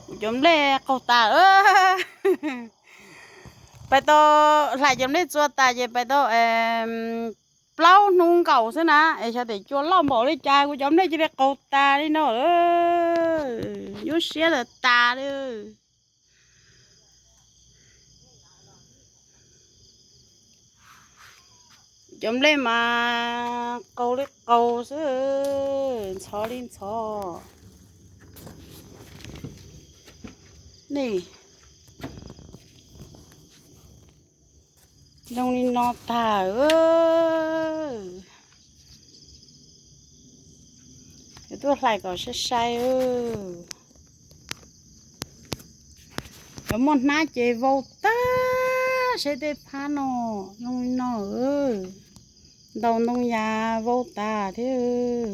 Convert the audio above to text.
Kuv cov nplej qaug tas. Pais tau, hlais cov nplej txua tas ces pais tau plaub hnub nkaus xwb na es xyov tes cua loj npaum li cas kuv cov nplej cia li qaug tas li no. Nyuaj siab tas tas li. Cov nplej mas qaug li qaug xwb, ntxhov li ntxhov. Nej, zoo li no tag. Yuav tuaj hlais kom sai sai. Cov muaj hnab ces vau tag, seb tej phab no zoo li no. Ntaus ntoo yas vau tas thiab.